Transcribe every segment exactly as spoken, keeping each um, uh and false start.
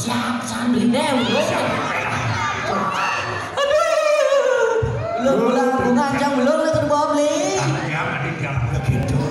Siap, sambil deh, belum. Aduh. Belum, belum, bunga, Cang, belum, lah, kedua beli. Ah, ya, mending jalan begitu.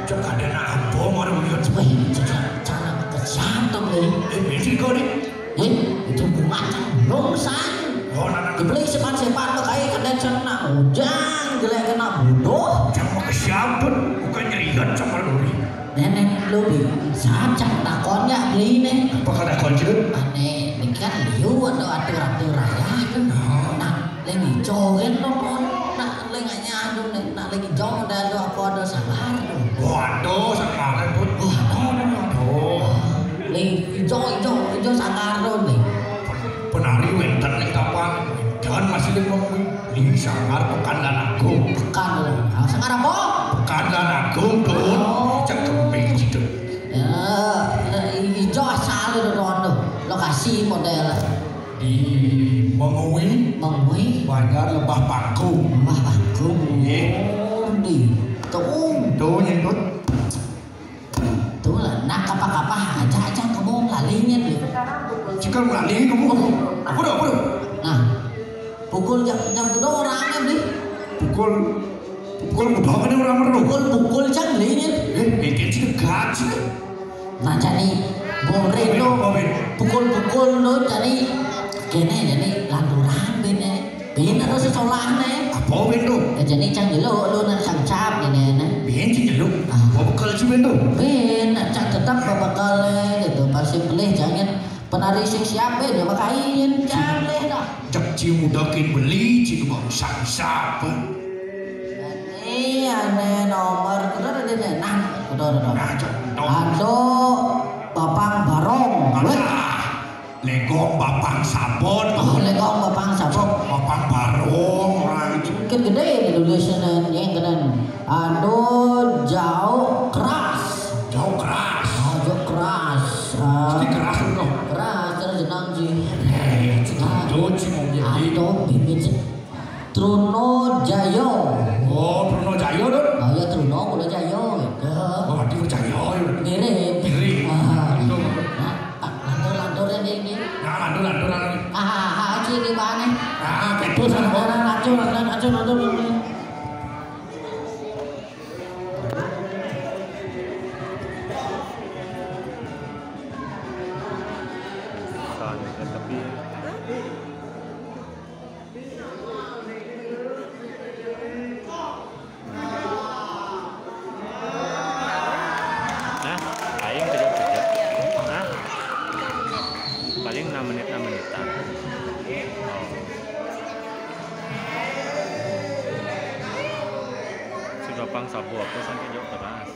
Cek ada nak apa, mau lihat. Wih, cek, cek, cek, kesian tuh, beli. Eh, beli kau ni. Eh, itu bunga, Cang, belum, sang. Oh, nak, nak. Dibeli sepan-sepan, pakai kena cang nak ujang, jelek kena bodoh. Cang mau kesian tuh, bukan nyerian sama duri. Nenek lu bi, sajak takon ya beli nih. Apa kata takon, Cun? Ane, ini kan liu atau atur-atur raya tuh. Oh. Nah, lagi joget lo pon. Nah, lagi nyadu nih. Nah, lagi jong ada lo apa ada sabar tuh. Waduh, sekarang pun. Waduh, waduh. Lagi hijau, hijau, hijau sabar tuh nih. Penari wenten ning tapan. Dan masih lima menit. Ini sangar Pekan Lan Agung. Pekan Lan. Ah, sangar apa? Pekan Lan Agung, Dun. Oh. Cek kemping situ. Ya, ijo asal itu, Dun, tuh. Lokasi model. Di Mengwi. Mengwi. Banjar Lebah Pangkung. Lebah Pangkung. Iya. Oh, di. Tuh. Tuh, nyentut. Tuh lah, nak apa-apa aja, aja kamu lalinya tuh. Sekarang lali kamu. Apa dah, apa dah? Nah, pukul jam, jam kedua orangnya beli. Pukul, pukul kedua kan orang merdu. Pukul, pukul jam belinya. Eh, bikin sih dekat sih. Nah, jadi, bore lo. Apa, Ben? Pukul-pukul lo, jadi, kene, jadi, lanturan, Ben, eh. Bin harus sekolah nih. Apa, Ben, tuh? Ya, jadi cang jelo lu nang sangcap ini nih. Bin sih jelo. Ah. Apa bekal sih, Ben, tuh? Bin, cang tetap berbekal nih, gitu. Pasti beli, jangan penari sing siap, Ben, ya, makain, cang beli dah. Cek ci muda kin beli, ci tukang sangcap. Ini ane nomor, kudu ada di nih. Nah, kudu ada nomor. Nah, cek, dong. Ado, Bapang Barong. Weh. Alah. Legong Bapang Sabon. Oh, Legong Bapang Sabon. Cok, Bapang Barong, orang itu. Kan gede ini tulisannya, yang keren. Ado Jauh Keras. Jauh Keras. Oh, Jauh Keras. Ah. Mesti keras tuh. Keras, terus jenang ji. Eh, itu Ah. Tuh, ci mau jadi. Ado bibit. Truno Jayo. Oh, Truno Jayo, Dun. Oh, ya, Truno, kula Jayo, gitu. Oh, berarti percaya, ya. Mirip. Mirip. Ah. Betul. Nah, lantur-lantur ini, ini. Nah, lantur-lantur, lantur. Ah, ah, ah, ci, di mana? Ah, betul, sana. Nah, lantur, lantur, lantur, lantur. Soalnya ke tepi. Nah, aing kerja-kerja. Nah, paling enam menit, enam menitan. Oh. Sudah pang sabu apa sampai jauh keras.